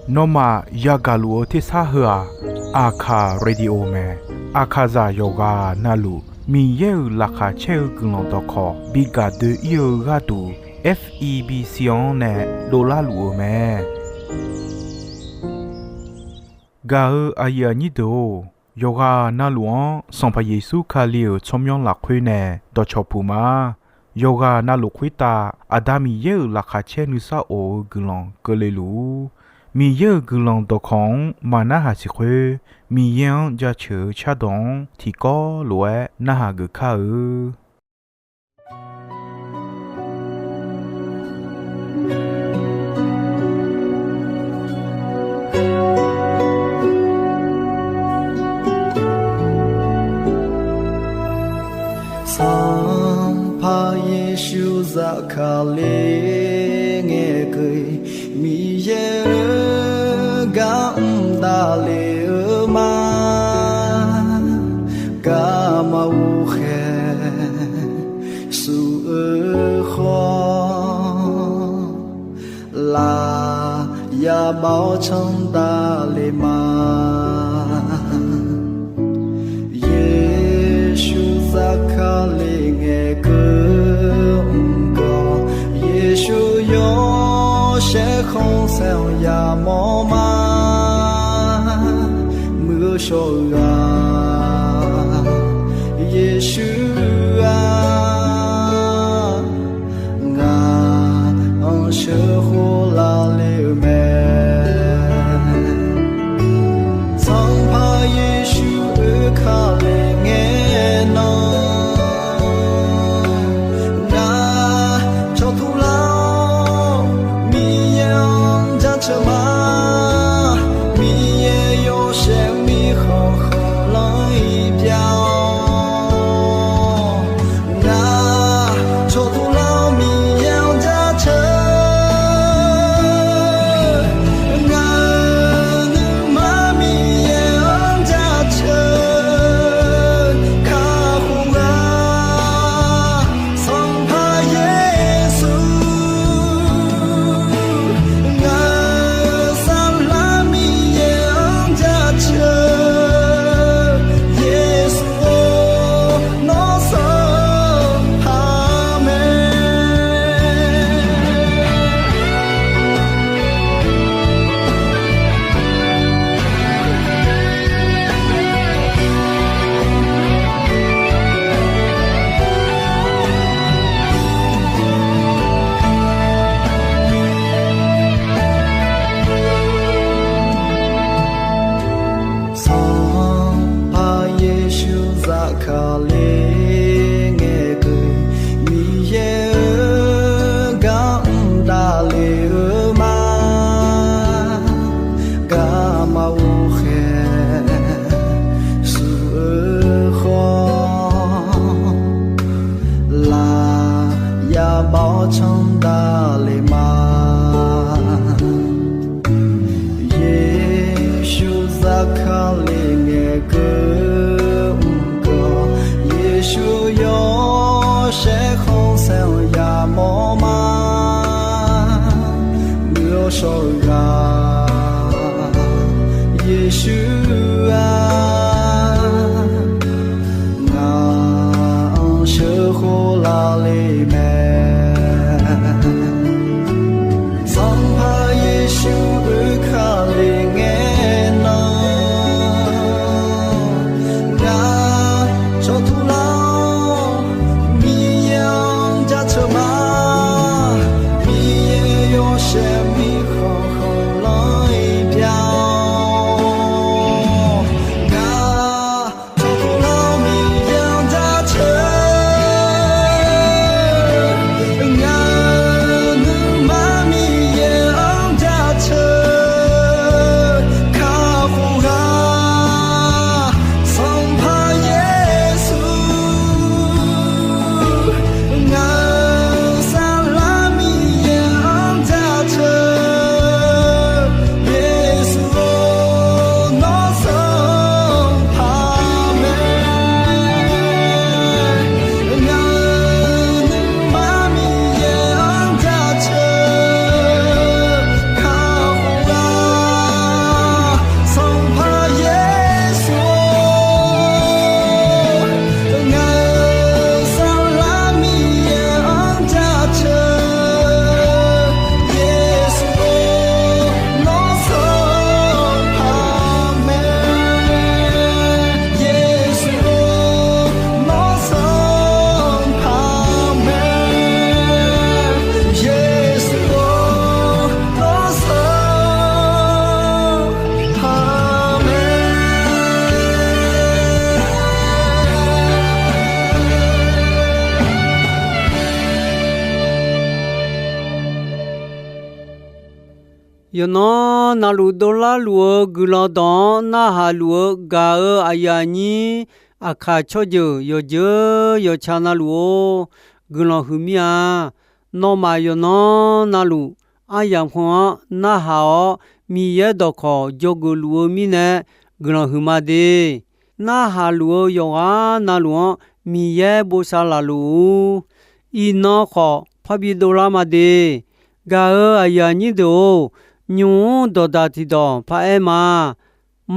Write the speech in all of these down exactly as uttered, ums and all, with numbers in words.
Nawmaf yagaq luf-eu tersar heu-aq, Aqkaq Radio mae. Aqkaqzaq yawqghaq navluf Miqyaer-euq laqkhaq caer-eu guiqlanq dawqkawq bi gaq doe-ir-eu gharduq, F E B C-anr nae dovlar luf-eu mae. Gaq-eu aqyuif aqnyir deuq-or, yawqghaq navluf-anr Sanqpaq Yeqsur Kali-euq tsawrmyanr lafkhoer nae dawqcawq puq ma. Yawqghaq navluf khoertav Aqda Miqyaer-euq laqkhaq caer nuisar of-eu guiqlanq keuvle luf-ur. Miqyaer-euq guiqlanq dawqkawq-anr maqnarhaq siq khoer, Miqyaer-anr jaceuq-eu cardawq-anr tiqkawv lof-aer narhaq geuf kar-eu. Sanqpaq Yeqsur zafkale ngae keuv-ir, Miqyaer-euq gar mr davle-eu ma. Garma ghoqkhaeq suf-eu khawf, laf yabav-awr canr davle ma. Yeqsur zafkale ngae keuv mr gawq, Yeqsur yawshaef khanqsaer-anr yamawr ma. Muiq-eu shawr-eu ghaq, Yeqsur-aq, ngaq-anr sheuqkhof lavle-eu mae. Sanqpaq Yeqsur oekale ngae nan, ngaq cawqtuq lar-awr Miqyaer-anr jaceuq ma. Miqyaer yawshaef mirkhanq khanqlanr-ir byav-awr, ngaq cawqtuq lar-awr Miqyaer-anr jaceuq. Ngaq-euq nuima Miqyaer-anr jaceuq kakhof-a. Sanqpaq Yeqsur, ngaq-euq saflar Miqyaer-anr jaceuq. Yeqsur-or, nawr sanqpaq mae. Sanqpaq Yeqsur zafkale ngae keuv-ir, Miqyaer-euq gar mr davle-eu ma. Garma ghoqkhaeq suf-eu khawf, laf yabav-awr canr davle ma. Yeqsur zafkale ngae keuv mr gawq, Yeqsur yawshaef khanqsaer-anr yamawr ma. Muiq-eu shawr-eu ghaq, Yeqsur-aq, ngaq-anr sheuqkhof lavle mae. Sanqpaq Yeqsur oekale ngae nan, ngaq cawqtuq lar-awr Miqyaer-anr jaceuq ma. Miqyaer yawshaef mirkhanq khanqlanr Yawqnan navluf dovlar luf-eu guiqlanq dawq-anr narhaq luf-eu gaq-eu aqyuif aqnyir, aqkaq tsawrjeuq yawqjeuq yawqca navluf-or, guiqlanq huiqmir-a. Nawmaf yawqnan navluf aryamq heu-anr narhaq-awr, Miqyaer dawqkawq dzawgeuf luf-eu mirnae guiqlanq huiqma de. Narhaq luf-eu yawqghaq navluf-anr Miqyaer bosav laf luf-ur. Iqnan khawf parbi dovlar ma de. Gaq-eu aqyuif aqnyir deuq-or, nymq-mr dawqdaq tiqdawq paraer ma.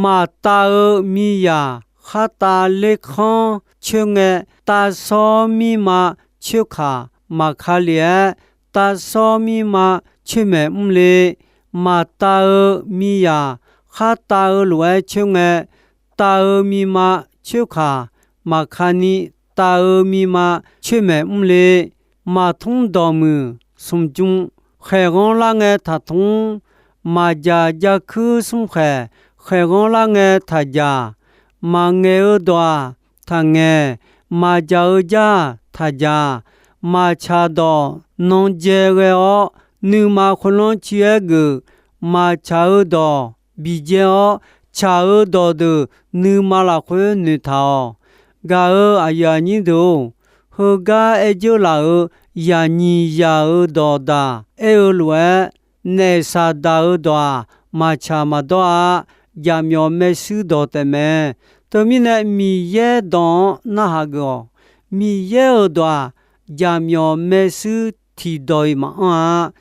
Maqtav-eu miqyaq khartav lerkanr coer ngae, tavsawr mirma coerkaq maqka lef-aer, tavsawr mirma coer maeq mr le. Maqtav-eu miqyaq khartav-eu lof-aer coer ngae, tav-eu miqma coerkaq maqka ni, tav-eu miqma coer maeq mr le. Maqtmr dawqmuiq smq jm khaeqghanr lar ngae taqtmr, maqjaq jav kuir smr khaeq khaeqghanr lar ngae taqjaq. Maqngaeq-eu dawq-aq taqngaeq, maqjaq-eu jar taqjaq. Maqtsaq dawq nan dzae ghae-awr, nuima khoerlanr ci-aer geuf. Maqtsaq-eu dawq biqdzae-awr, tsaq-eu dawqdeuq nuima lafkhoer noeqtaq-awq. Gaq-eu aqyuif aqnyir deuq-or, heugar aer dzeur laf-euq yaqnyiq yaq-euq dawqdaq aer-eu lof-aer, naef Saqdaq-euq dawq-aq, maqtsaq maqdawr-a. Jaqmyawf maershuir dawq taef mae. Teumirnae Miqyaer dawq-anr narhaq geuf-awq. Miqyaer-euq dawq-aq, jaqmyawf maershuir tiqdawq-iq maqanr-a.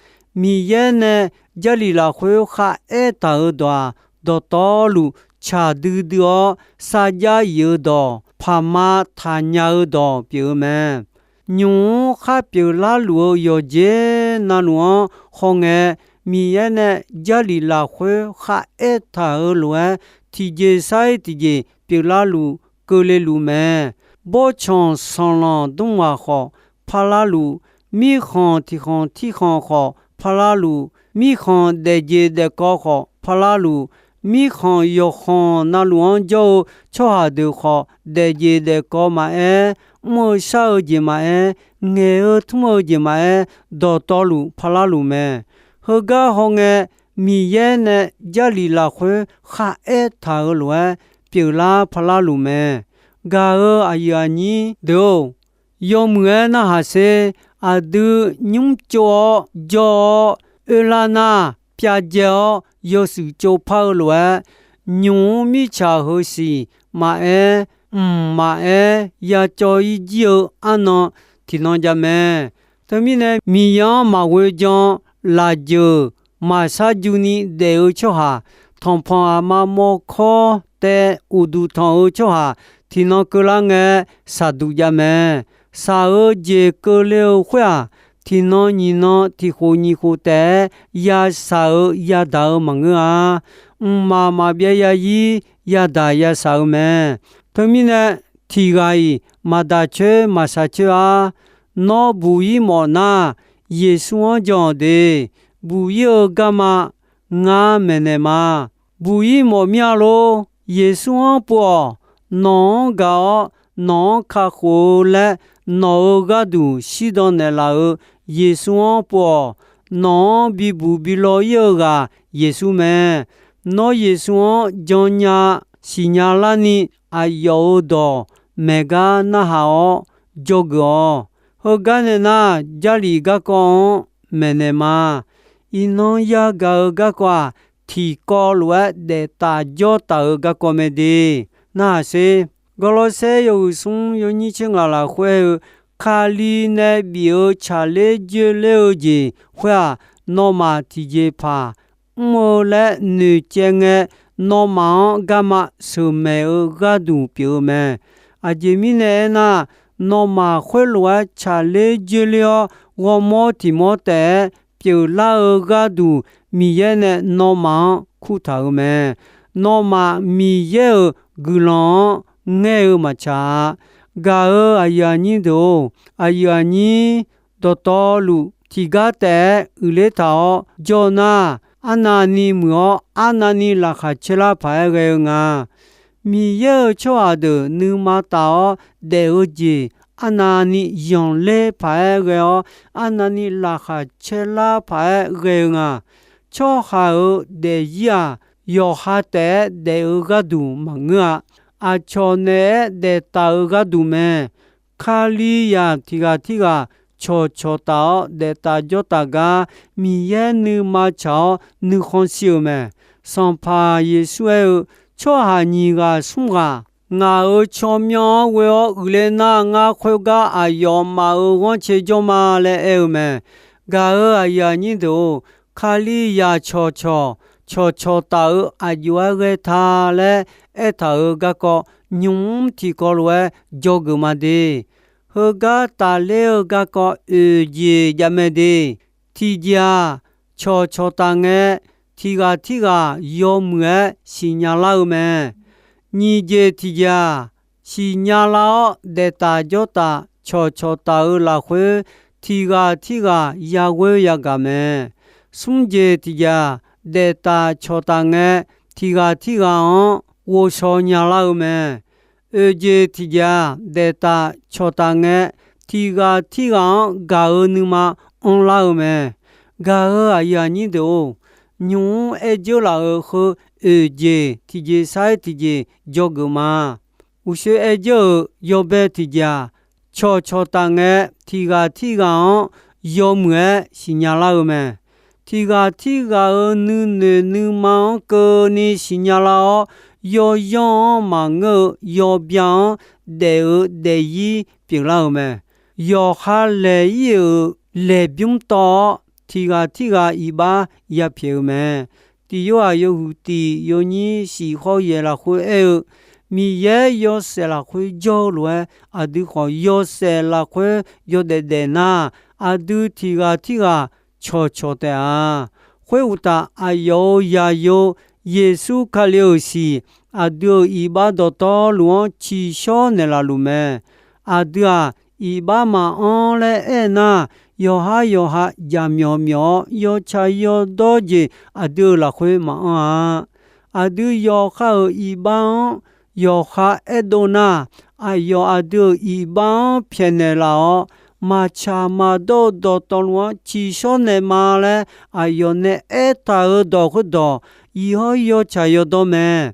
Miqyaer nae Jarlif lafkhoer kharaer taq-euq dawq-aq, dawqtawvluf tsaq duidui-awr, sarjax if-eu dawq, paqma taqnya-eu dawq pyeuf-eu mae. Nymq-mr khar pyeuflar luf-eu yawqjeq navluf-anr hawngae, Miqyaer nae Jarlif lafkhoer kharaer taq-euq lof-aer, tiqjeq sar-iq tiqjeq pyeuflar luf keuvle luf mae. Bawrtsanq sanqlanq dmr ghaq khawf parlar luf, mirkhanq tiqkhanq tirkhanq khawf parlar luf, mirkhanq daefjeq daefkawv khawf parlar luf, mirkhanq yawqkhanq navluf-anr jawr-eu tsawrhaq deuq khawf, daefjeq daefkawv maqaer, mr-eu shar-eu jeq maqaer, ngaeq-eu tmr-eu jeq maqaer, dawqtawvluf parlar luf mae. Heugar hawngae, Miqyaer nae Jarlif lafkhoer kharaer taq-euq lof-aer pyeuflar parlar luf mae. Gaq-eu aqyuif aqnyir deuq-or, yawmuiq-aer narhaq sher. Aqdui nymr tsov-awr jawr-awr oerlar nar, pyavdzae-awr yawshuif tsovpar-eu lof-aer, nymq-mr mirtsaq heusiq maqaer, mq maqaer, yacawv-ir jir-eu arnan tiqnan jav mae. Teumirnae, Miqyaer-anr maqghoe jan lafjeuq maqshar juni daef-eu tsawrhaq, tanqpanq aqma mawrkawr taev uqduq tanq-eu tsawrhaq tiqnan keuvlar ngae, shaqduq jav mae. Shaq-eu jeq keuvle-eu khoer-aq, tiqnan nyiq nan tiqkhof nyiq khof taef-aer yashaq-eu yadaq-eu maqngeur-a. Mqmaq maqbyav ya-ir yadaq yashaq-eu mae. Teumirnae, tiq ghaq-iq maqdaq coer maqshaq coer-ar. Nawr buq-ir mawf nar, Yeqsur-anr jan-awq de. Buq-ir-eu garma ngar maeqnaeq ma. Buq-ir mawf mir-a lor. Yeqsur-anr pov-awq. Nawq-anr gaq-awr nawq-anr kakhof-eu laer nawq-euq gharduq shirdan naeqlaf-euq Yeqsur-anr pov-awq. Nawq-anr bibuq bilaw-ir-eu ghaq Yeqsur mae. Nawr Yeqsur-anr jannya siqnya larni aqyawf-euq dawq maeq gar narhaq-awr dzawgeuf-awq. Heugar nae nar, Jarlif garkawv-anr maeqnaeq ma. Iqnan yagaq-eu garkawv-aq, tiqkawv lof-aer daef taf jawr taf-eu garkawv mae de. Narhaq sher. Gawrlawrsaer yawhuiq smr yawnyir tser ngaq lafkhoer-eu, Kali nae bif-eu tsaqler dzoerler-eu jeq khoer-aq, nawmaf tiqjeqpaq mr-eu laer noeqcaev ngae, nawmaf-anr garma sheuqmaeq-eu gharduq pyeuf-eu mae. Aqjeq mirnae aernar, nawmaf khoerlof-aer tsaqler dzoerler-awr, ghawrmawr tiq mawr taef-aer pyeuflar-eu gharduq, Miqyaer nae nawmaf-anr kurtaq-euq mae. Nawmaf Miqyaer-euq guiqlanq-anr ngaer-eu maqtsaq-a. Gaq-eu aqyuif aqnyir deuq-or, aqyuif aqnyir dawqtawvluf tiqgar taef-aer uiqler taq-awr jawr nar, arnavni muiq-awr arnavni laqkhaq caerlar paq-aer ghae-eu nga. Miqyaer-euq tsawrhaq deuq nuima taf-awr daef-eu jeq arnavni yanqler paq-aer ghae-awr, arnavni laqkhaq caerlar paq-aer ghae-eu nga. Tsawrhaq-euq daefzir-aq, yawqha taef-aer daef-eu gharduq maqngeur-a. Aqcawq naeq-aer daeftaq-euq gharduq mae. Kalizaq tiq ghaq tirghaq cawqcawq taf-awr daeftaf jawrtaf gar, Miqyaer nuima tsaq-awr nuikhanr shir-eu mae. Sanqpaq Yeqsur aer-eu, Tsawrhaq nyiq ghaq smr ghaq ngaq-euq tsawrmyanr-anr ghoe-awr uiqler nar, ngar khoergar aqyawfmaf-euq ghanrcae jawr ma laer aer-eu mae. Gaq-euq aqyuif aqnyir deuq-or, Kalizaq cawqcawq, cawqcawq taf-eu aqjox-aer ghae ta laer aertaq-euq garkawv nymq-mr tiqkawv lof-aer dzawgeuf ma de. Heugar tafler-eu garkawv oeq jeq jav mae de. Tiqjeq-aq, cawqcawq taf ngae, tiq ghaq tirghaq yawmuiq-aer siqnya lar-eu mae. Nyiq jeq tiqjeq-aq, siqnya lar-awr daeftaf jawrtaf cawqcawq taf-eu lafkhoer, tiq ghaq tirghaq yaghoer yagaq mae. Smr jeq tiqjeq-aq, daeftaf cawqtaf ngae, tiq ghaq tirghaq-anr ghovshaw nya lar-eu mae. Oeq jeq tiqjeq-aq, daeftaf cawqtaf ngae, tiq ghaq tirghaq-anr gaq-eu nuima anrlar-eu mae. Gaq-euq aqyuif aqnyir deuq-or, nymq-mr aer dzeur laf-euq heu oeq jeq tiqjeq sar-aer tiqjeq dzawgeuf ma. Uqshoe aer dzeur-euq yawbae tiqjeq-aq, cawqcawq taf ngae, tiq ghaq tirghaq-anr yawmuiq-aer siqnya lar-eu mae. Tiq ghaq tirghaq-euq nuinoeq nuima-anr keuvni siqnya lar-awr, yawyanr-anr maqngeur-eu yawbya-anr daef-eu daefzir pyeuflar-euq mae. Yawqha laeq-ir-euq laeqbymr tawv-awr, tiq ghaq tirghaq iqbax yapyaeq-eu mae. Tiq Yorhaq yawhuiq tiq yawnyir shif khawr yaeq lafkhoer aer-eu, Miqyaer yawshaef lafkhoer jawr-eu lof-aer, aqdui khawf yawshaef lafkhoer yawdaef daef nar, aqdui tiq ghaq tirghaq cawqcawq taef-a. Khoeruqtaf, aqyawf-euq zaqyo, Yeqsur Kali-euq siq, aqdui-euq iqbax dawqtawvluf-anr ciqshawr naeqlaf luf mae. Aqdui-aq, iqbax maqanr laer aernar, yawqhar yawqha jaqmyawf myawf-awr, yawtsaq yawdawr jeq aqdui-euq lafkhoer maqanr-a. Aqdui yawqha-euq iqbax-anr yawqha aerdov nar, aqyawf aqdui-euq iqbax-anr pyaeqnaeq laf-awr, maqtsaq maqdawr-eu dawqtawvluf-anr ciqshawr naeq ma laer aqyawf nae aertaq-euq dawq khoerdawq, iq hawr yawtsaq yawdawr mae.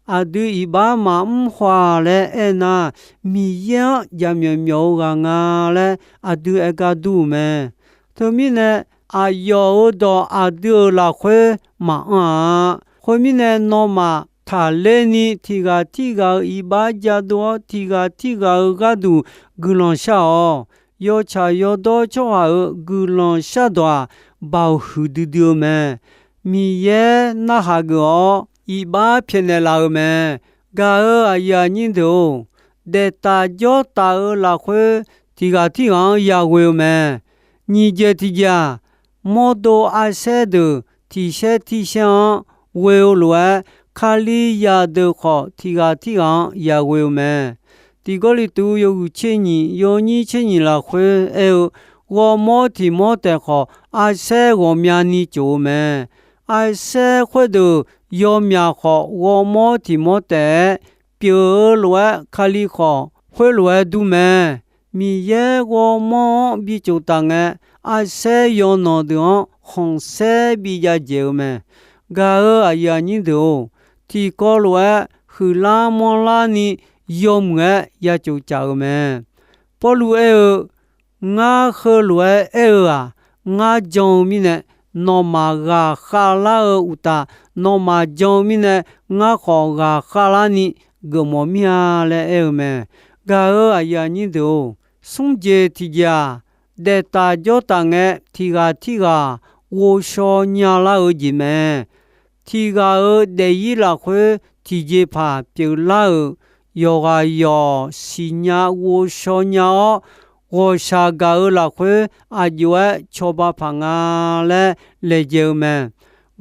Aqdui iqbax maqmr khawf-a laer aernar, Miqyaer-anr jaqmyawf myawf-eu ghaq nga laer aqdui aer gar dur-euq mae. Teumirnae, aqyawf-euq dawq aqdui-euq lafkhoer maqanr-a. Khoermirnae, nawmaf taqler ni tiq ghaq tirghaq-euq iqbax jadov-awr, tiq ghaq tirghaq-euq gharduq guiqlanq shar-awq. Yawtsaq yawdawr tsawrhaq-euq guiqlanq shardawq-aq, baoq huiqdui dui-eu mae. Miqyaer narhaq geuf-awr iqbax pyaeqnaeq laf-euq mae. Gaq-euq aqyuif aqnyir deuq-or, daeftaf jawrtaf-eu lafkhoer tiq ghaq tirghaq-anr yaghoe-eu mae. Nyiq jeq tiqjeq-aq, mawrdo arsaer deuq tiq saer tir saer-anr ghoe-eu lof-aer, Kalizaq deuq khawf tiq ghaq tirghaq-anr yaghoe-eu mae. Tiq Gawrliqtu yawhuiq tser nyiq yawnyir tser nyiq lafkhoer aer-eu, ghawrmawr tiq mawr taef khawf, arsaer ghawqmyani tsof-eu mae. Arsaer khoerdeuq yawmyaq khawf, ghawrmawr tiq mawr taef-aer pyeuf-eu lof-aer, Kali khawf khoerlof-aer dur mae. Miqyaer ghawrmawr-anr bitsof taf ngae, arsaer yawnanq deuq-anr khanqsaer bi jav dzaeq-eu mae. Gaq-euq aqyuif aqnyir deuq-or, tiqkawv lof-aer huiqlar manrlar ni yawmuiq-aer ya tsof caf-eu mae. Pawrluv aer-eu, Ngar heulof-aer aer-eu-aq, ngar jan-eu mirnae, nawmaf ghaqkhav lar-eu uqtaf, nawmaf jan-eu mirnae, ngar khawf ghaqkhav larni geufmawf mir-a laer aer-eu mae. Gaq-euq aqyuif aqnyir deuq-or, smr jeq tiqjeq-aq, daeftaf jawrtaf ngae tiq ghaq tirghaq ghovshaw nya lar-eu jeq mae. Tiq ghaq-euq daefzir lafkhoer tiqjeqpaq pyeuflar-euq yawqghaq yawq siqnya ghovshaw nya-awr, ghawqshaq gaq-euq lafkhoer aqjox-aer cawba paq nga laer laejae-eu mae.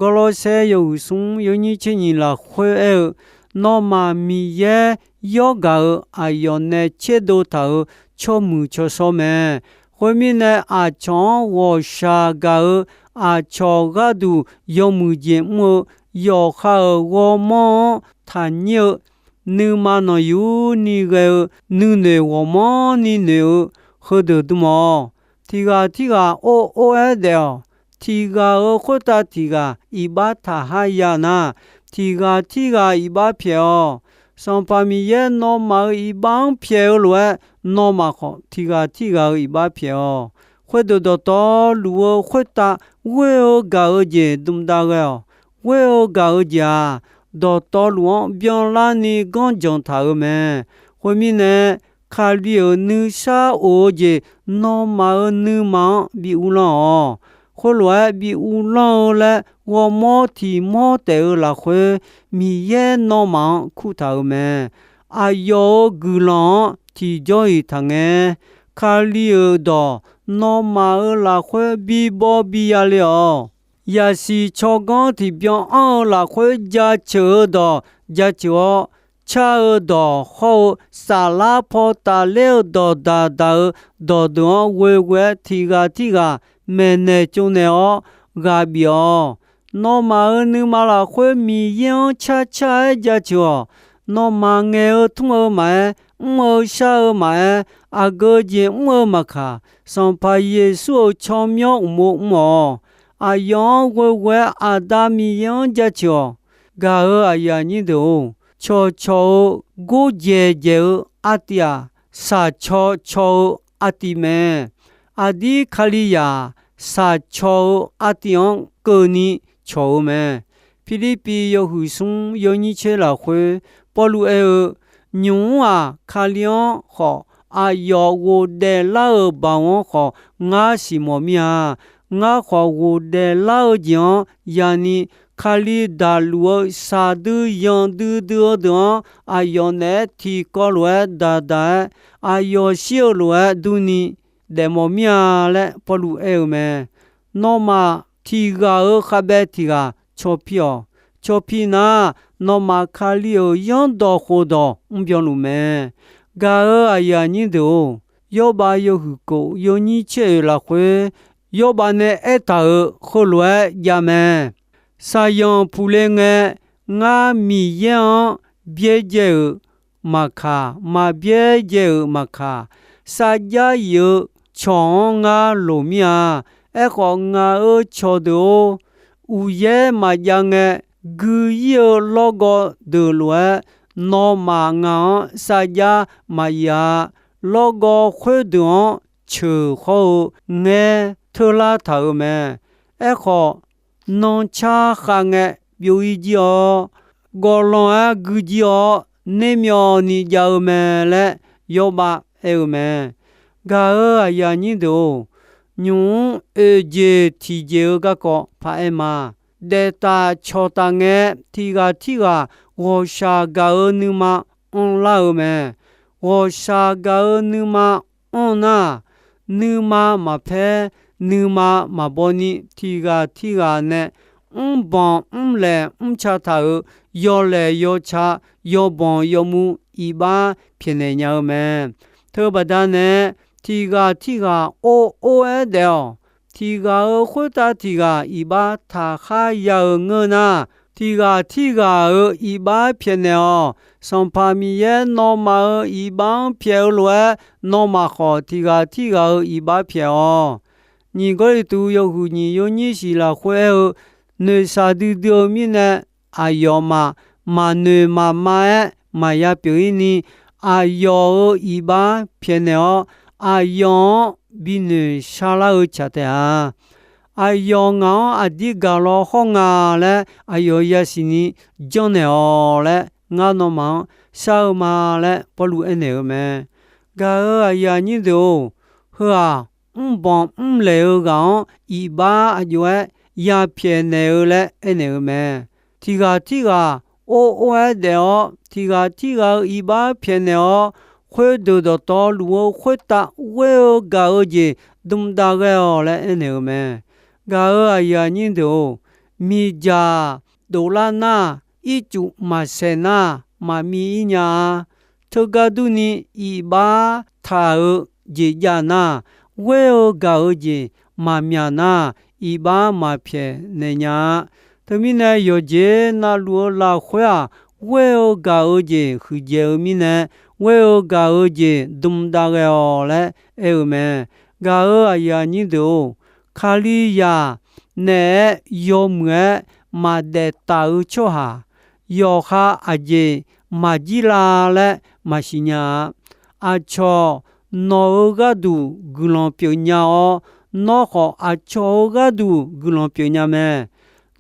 Gawrlawrsaer yawhuiq smr yawnyir tser nyiq lafkhoer aer-eu, Nawmaf Miqyaer yawr gaq-euq aqyawf nae tserdov taq-euq tsawrmuiq tsawrshawr mae. Khoermirnae, aqcawq-anr ghawqshaq gaq-eu aqcawq gharduq yawmuiq jeq mr-eu yawqha-euq ghawrmawr-anr taqnyir-eu nuima nanqyur ni ghae-eu nuinoeq ghawqmanrni noeq-eu heudeuq dm-awq. Tiq ghaq tirghaq or or-aer daef-awq. tiq ghaq-euq khoertav tiq ghaq iqbax taqhar ya nar, tiq ghaq tirghaq iqbax pyaeq-awq. Sanqpaq Miqyaer nawmaf-euq iqbax-anr pyaeq-eu lof-aer, nawmaf khawf tiq ghaq tirghaq-euq iqbax pyaeq-awq. Khoerdeuq dawqtawvluf-eu khoertav ghoer-eu gaq-eu jeq dmq dav ghae-awq. Ghoer-eu gaq-eu jeq-aq, dawqtawvluf-anr byanlarni ganr janq taq-euq mae. Khoermirnae, Kali-euq nuisar of-eu jeq nawmaf-euq nuima-anr bi uvlanr-awq. Khoerlof-aer bi uvlanr-eu laer ghawrmawr tiq mawr taef-eu lafkhoer, Miqyaer nawmaf-anr kurtaq-euq mae. Aqyawf-euq guiqlanq-anr tiqjawr-iq taqngae. Kali-euq dawq nawmaf-euq lafkhoer bibaw biya le-awq. Yaqsiq tsawrganr tiqbyan anr-eu lafkhoer jaceuq-eu dawq jaceuq-awr, car-eu dawq hawr-eu saflar paw tafler-eu dawq daqdaq-eu dawqdeuq-anr ghoeghoe-aer tiq ghaq tirghaq maeqnaeq tsovnaeq-awr ghaq bif-awq. Nawmaf-euq nuima lafkhoer Miqyaer-anr carcar-aer jaceuq-awq. Nawmaf ngaeq-eu tmr-eu maqaer, mr-eu shar-eu maqaer, aqgeu jeq mr-eu maqkaq, Sanqpaq Yeqsur-euq tsawrmyanr uqmov mr-awq. Aqyawf-anr ghoeghoe-aer Aqda Miqyaer-anr jaceuq-awq. Gaq-euq aqyuif aqnyir deuq-or, cawqcawq-eu gordzaeq dzaeq-eu artiv-aq, shaqcaw caw-eu artiv mae. Aqdir Kalizaq shaqcaw-eu artiv-anr keuvni cawq-eu mae. Pirlirpiv yawhuiq smr yawnyir tser lafkhoer Pawrluv aer-eu, Nymq mr-aq, Kali-anr khawf aqyawf ghofdaef lar-euq baoq-anr khawf ngar siqmawf mir-a. Ngar khawf ghofdaef lar-eu jeq-anr yani Kali daqluf-eu shaqdui yanqdui dui-eu deuq-anr aqyawf naeq-aer tiqkawv lof-aer daqdaq-aer, aqyawf shir-eu lof-aer durni daefmawf mir-a laer Pawrluv aer-eu mae. Nawmaf tiq ghaq-euq khavbae tiq ghaq cawpir-awq. Cawpir nar, nawmaf Kali-euq zanrdawq khofdawq mrbyan luf mae. Gaq-euq aqyuif aqnyir deuq-or, Yawrbav yawhuiq kof yawnyir tser oeq lafkhoer, Yawrbav nae aertaq-euq heulof-aer jav mae. Saqyanq puqle ngae, ngar Miqyaer-anr byaerdzae-euq maqkaq, maqbyaerdzae-euq maqkaq, sarjax if-eu cawq-anr ngar loq mir-a. Aerkhawf, ngaq-euq cawqdeuq-or, uqyaer maqjav ngae, gui ir-eu lawrgawv deuq lof-aer, nawmaf ngaq-anr sarjax maqif-a. Lawrgawv khoerdeuq-anr ceuq hawr-eu ngaer teurlar taq-euq mae. Aerkhawf, nancar khav ngae byov ir jir-awr, gawvlanr-aer gui jir-awr, nermyawvni jav-eu mae laer Yawrbav aer-eu mae. Gaq-euq aqyuif aqnyir deuq-or, nymq mr oeq jeq tiq jeq-eu garkawv paq-aer ma. Daef taf cawq taf ngae, tiq ghaq tirghaq ghawqshaq gaq-eu nuima anrlar-eu mae. Ghawqshaq gaq-eu nuima anr nar, nuima maqpaer, nuima maqbaw ni, tiq ghaq tirghaq nae mrbanq mrlaeq mrca taq-euq yawlaeq yawca, yawbanq yawmuiq iqbax pyaeqnaeq nya-eu mae. Teubaqda nae, tiq ghaq tirghaq or or-aer daef-awq. Tiq ghaq-euq khoertav tiq ghaq iqbax taqkhar ya-euq ngeur nar, tiq ghaq tirghaq-euq iqbax pyaeqnaeq-awq. Sanqpaq Miqyaer nawmaf-euq iqbax-anr pyaeq-eu lof-aer, nawmaf khawf tiq ghaq tirghaq-euq iqbax pyaeq-awq. Nyiq Gawrliqtu yawhuiq nyiq yawnyir shiq lafkhoer aer-eu, noeqshaq duidui-eu mirnae, aqyawfmaf maqnoeq maqma-aer maqya pyeuf ir ni, aqyawf-euq iqbax pyaeqnaeq-awr, aqyawf-anr binoeq sharlar-eu tsaq taef-a. Aqyawf ngaq-anr aqdir gaq law hawr nga laer aqyawf yasiq ni janrnaeq-awq laer, ngar nawmaf-anr shar-eu ma laer Pawrluv aernaeq-eu mae. Gaq-euq aqyuif aqnyir deuq-or, heu-aq, mrbanq mrlaeq-eu ghaq-anr iqbax aqjox-aer yapyaeq naeq-eu laer aernaeq-eu mae. Tiq ghaq tirghaq or or-aer daef-awr, tiq ghaq tirghaq-euq iqbax pyaeqnaeq-awr, khoerdeuq dawqtawvluf-eu khoertav ghoer-eu gaq-eu jeq dmdav ghae-awq laer aernaeq-eu mae. Gaq-euq aqyuif aqnyir deuq-or, miqdzaq dovlar nar, ircuf maqsaeq nar, maqmiv ir nya-a. Teugar durni, iqbax taq-euq jeq jav nar, ghoer-eu gaq-eu jeq maqmyaq nar, iqbax maqpyaeq naeq nya-a. Teumirnae, yawqjeq navluf-eu lafkhoer-aq, ghoer-eu gaq-eu jeq huiqdzaeq-eu mirnae, ghoer-eu gaq-eu jeq dmdav ghae-awq laer aer-eu mae. Gaq-euq aqyuif aqnyir deuq-or, Kalizaq naeq-aer yawmuiq-aer maqdaef taf-eu tsawrhaq, yawqha aqjeq maqjir la laer maqsiq nya-a. Aqcawq nawq-euq gharduq guiqlanq pyeuf nya-awr, nawr khawf aqcawq-euq gharduq guiqlanq pyeuf nya mae.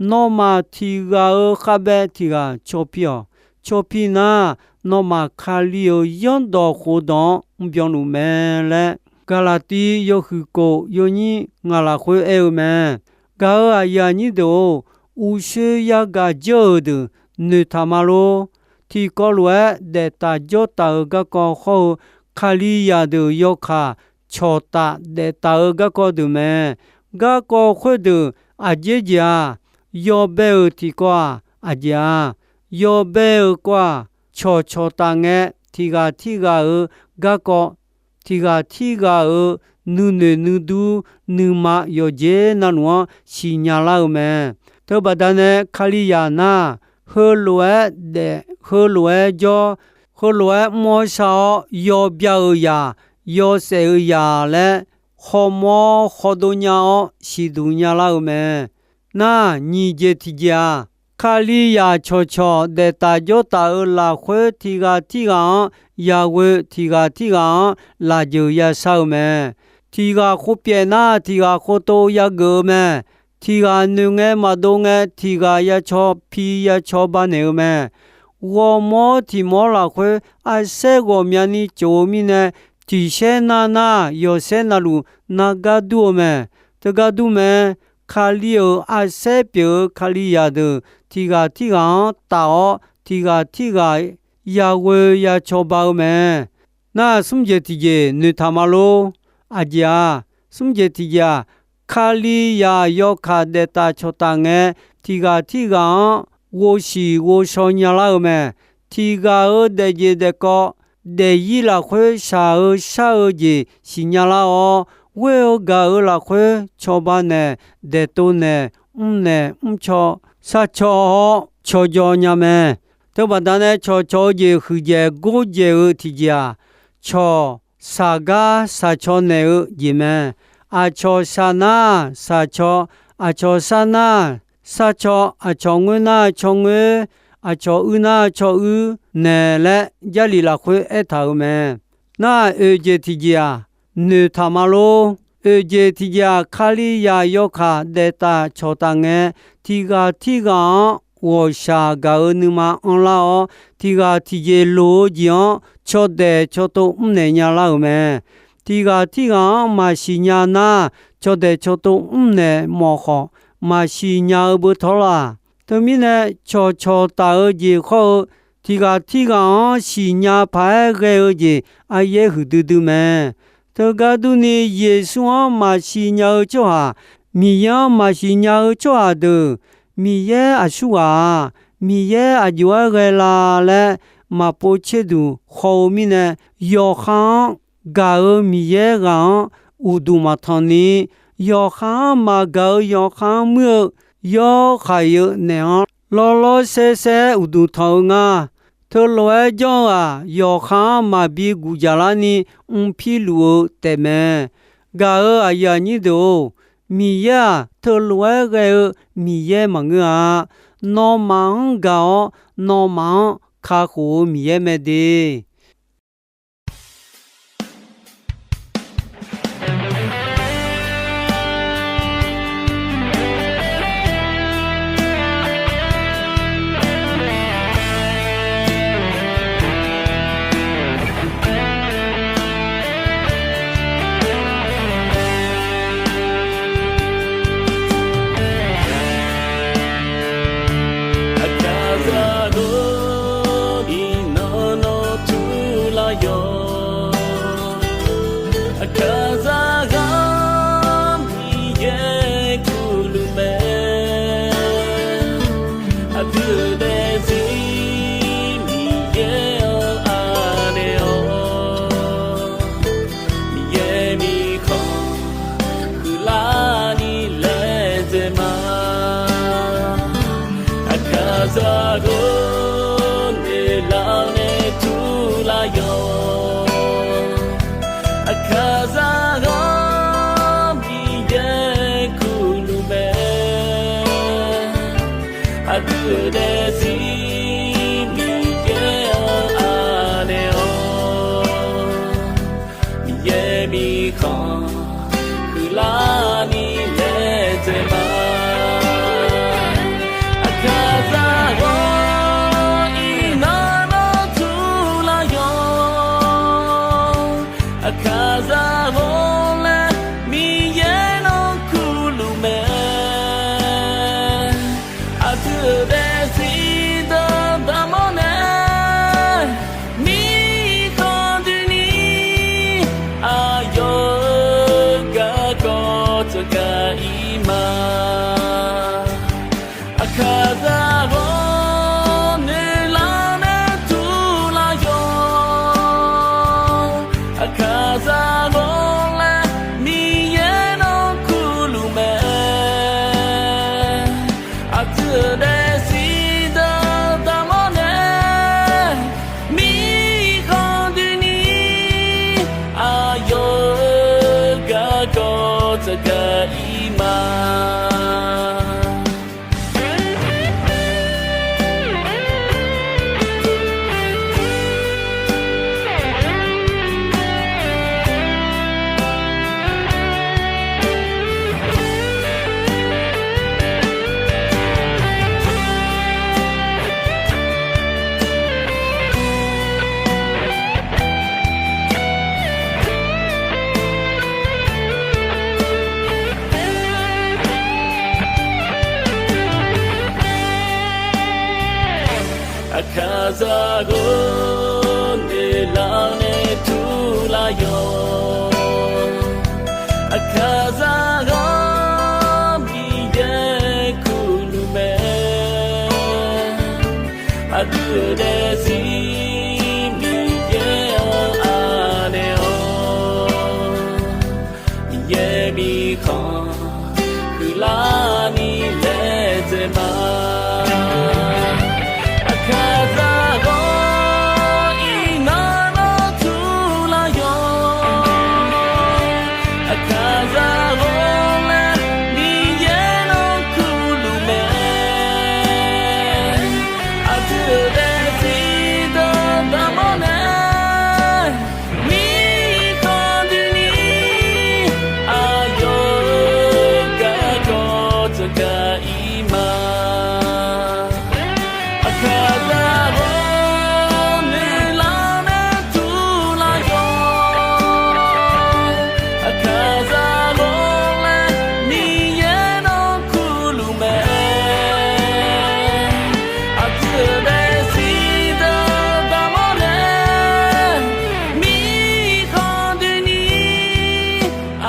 Nawmaf tiq ghaq-euq khavbae tiq ghaq caw pi-awq. Caw pi nar, nawmaf Kali-euq zanrdawq khofdawq-anr mrbyan luf mae laer, Gaqlaqtiv yawhuiq kof yawnyir ngaq lafkhoer aer-eu mae. Gaq-euq aqyuif aqnyir deuq-or, uqshoe yagaq jawr-euq deuq noeqtaq ma lor. Tiqkawv lof-aer daeftaf jawrtaf-eu garkawv hawr-eu, Kalizaq deuq yawkaq cawqtaf daeftaf-eu garkawv deuq mae. Garkawv khoerdeuq aqjeq jeq-aq, yawbae-euq tiqkawv-aq aqjeq-a. Yawbae-euq kawv-aq, cawqcawq taf ngae, tiq ghaq tirghaq-euq garkawv, tiq ghaq tirghaq-euq nuinoeq nuidur, nuima yawqjeq navluf-anr siqnya lar-eu mae. Teubaqda nae Kalizaq nar, heulof-aer daef, heulof-aer jawr, heulof-aer mr-awr shar-awr, yawbya-euq zaq, yawshaef-eu zaq laer, khawrmawr khawrdov nya-awr siqduq nyalar-eu mae. Nar, nyiq jeq tiqjeq-aq, Kalizaq cawqcawq daeftaf jawrtaf-euq lafkhoer, tiq ghaq tirghaq-anr yaghoe, tiq ghaq tirghaq-anr lafjeuq yashar-eu mae. Tiq ghaq khov pyaef nar, tiq ghaq khov tov yageuf-eu mae. Tiq ghaq noeq ngae maqdov ngae, tiq ghaq yacaw pi yacaw ba naeq-eu mae. Ghawrmawr tiq mawr lafkhoer arsaer ghawqmyani tsof-eu mirnae, tiq saer nar nar, yawq saer navluf nar gar dur-eu mae. Teugar dur mae. Kali-euq arsaer pyeuf-eu Kalizaq deuq tiq ghaq tirghaq-anr taf-awr, tiq ghaq tirghaq yaghoe yacaw ba-eu mae. Nar, smr jeq tiqjeq noeqtaq ma lor. Aqjeq-aq, smr jeq tiqjeq-aq, Kalizaq yawkaq daeftaf cawqtaf ngae, tiq ghaq tirghaq-anr ghovshiq ghovshaw nyalar-eu mae. Tiq ghaq-euq daefjeq daefkawv, daefzir lafkhoer shaq-eu shar-eu jeq siqnya lar-awr, ghoer-eu gaq-euq lafkhoer cawba naeq, daeqtov naeq, mrnaeq mrcaw, sharcaw-awr cawjaw nya mae. Teubaqda nae cawqcawq-eu jeq huiqdzaeq gordzaeq-eu tiqjeq-aq, cawq shaq gar shaq caw naeq-eu jeq mae. Aqcawq shaq nar shaq caw, aqcawq shar nar shar caw, aqcawq ngoer nar caw ngoer, aqcawq uir nar caw uir naeq laer Jarlif lafkhoer aertaq-euq mae. Nar, oeqjeq tiqjeq-aq, noeqtaq ma lor. Oeqjeq tiqjeq-aq, Kalizaq yawkaq daeftaf cawqtaf ngae, tiq ghaq tirghaq-anr ghawqshaq gaq-eu nuima anrlar-awr, tiq ghaq tiqjeq loq-eu jeq-anr cawdaeq cawtov mrnaeq nyalar-euq mae. Tiq ghaq tirghaq-anr maqsiq nya nar, cawdaeq cawtov mrnaeq mawf khawf, maqsiq nya-eu beu tawr laq. Teumirnae, cawqcawq taf-eu jeq khawr-eu, tiq ghaq tirghaq-anr siqnya paq-aer ghae-eu jeq aryaer huiqdui dui mae. Teugar durni, Yeqsur-anr maqsiq nya-eu tsawrhaq, Miqyaer-anr maqsiq nya-eu tsawrhaq deuq, Miqyaer aqsurghaq-aq, Miqyaer aqjox-aer ghae la laer maqpov tserduq haw-eu mirnae, yawqha-anr gaq-euq Miqyaer ghaq-anr uqduq maqtanq ni, yawqha-anr maqgaq-eu yawqha-anr muir-eu yawr khaq-iq-eu naeq-anr lawrlawr saersaer uqduq tanq-eu nga. Teulof-aer janr-eu-aq, yawqha-anr maqbi guqjaq larni mrpir luf-eu taefmae. Gaq-euq aqyuif aqnyir deuq-or, Miqyaer-aq, teulof-aer ghae-eu Miqyaer maqngeur-a. Nawmaf-anr gaq-awr, nawmaf-anr kakhof-eu Miqyaer mae de. Aqdui-euq daefzir Miqyaer-anr anaeq-awr, Miqyaer mirkhanq huiqlarni laedzae ma. Aqkaqzaq ghawq iqnan nawr turlaf yawq. Aqkaqzaq ghawq laer Miqyaer nawr kurluf mae. Aqdui-euq daefzir deuq daqmawr nae, mirkhanq doeni aqyawf-euq garkawv tsawrgaq ir ma. Aqkaqzaq ghawq noeqlar nae turlaf yawq. Aqkaqzaq ghawq laer Miqyaer nawr kurluf mae. Aqdui-euq daefzir deuq daqmawr nae, mirkhanq doeni aqyawf-euq garkawv tsawrgaq ir ma. Aqkaqzaq ghawq noeqlar nae turlaf yawq. Aqkaqzaq ghawq Miqyaer kurluf mae. Aqdui-euq daefzir Miqyaer-anr anaeq-awr, Miqyaer mirkhanq huiqlarni laedzae ma. Aqkaqzaq ghawq iqnan nawr turlaf yawq. Aqkaqzaq ghawq laer Miqyaer nawr kurluf mae. Aqdui-euq daefzir deuq daqmawr nae, mirkhanq doeni aqyawf-euq garkawv tsawrgaq ir ma. Aqkaqzaq ghawq noeqlar nae turlaf yawq. Aqkaqzaq ghawq laer Miqyaer nawr kurluf mae. Aqdui-euq daefzir deuq daqmawr nae, mirkhanq doeni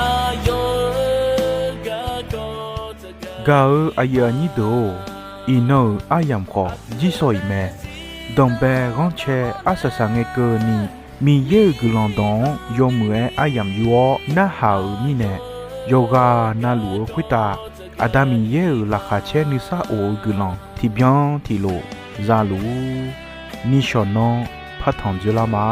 aqyawf-euq garkawv tsawrgaq. Gaq-eu aqyuif aqnyir deuq-or, iqnan-euq aryamq khawf jirsawq iq mae. Danqbae ghanrcae arsaq saqngae keuvni, Miqyaer-euq guiqlanq dawq-anr yawmuiq-aer aryamq yur-awr narhaq-euq mirnae, yawqghaq navluf-eu khoertav Aqda Miqyaer-euq laqkhaq caer nuisar of-eu guiqlanq tiqbyan tiqlof zaluf-ur. Nishawq nanr partanq dzoerlar ma.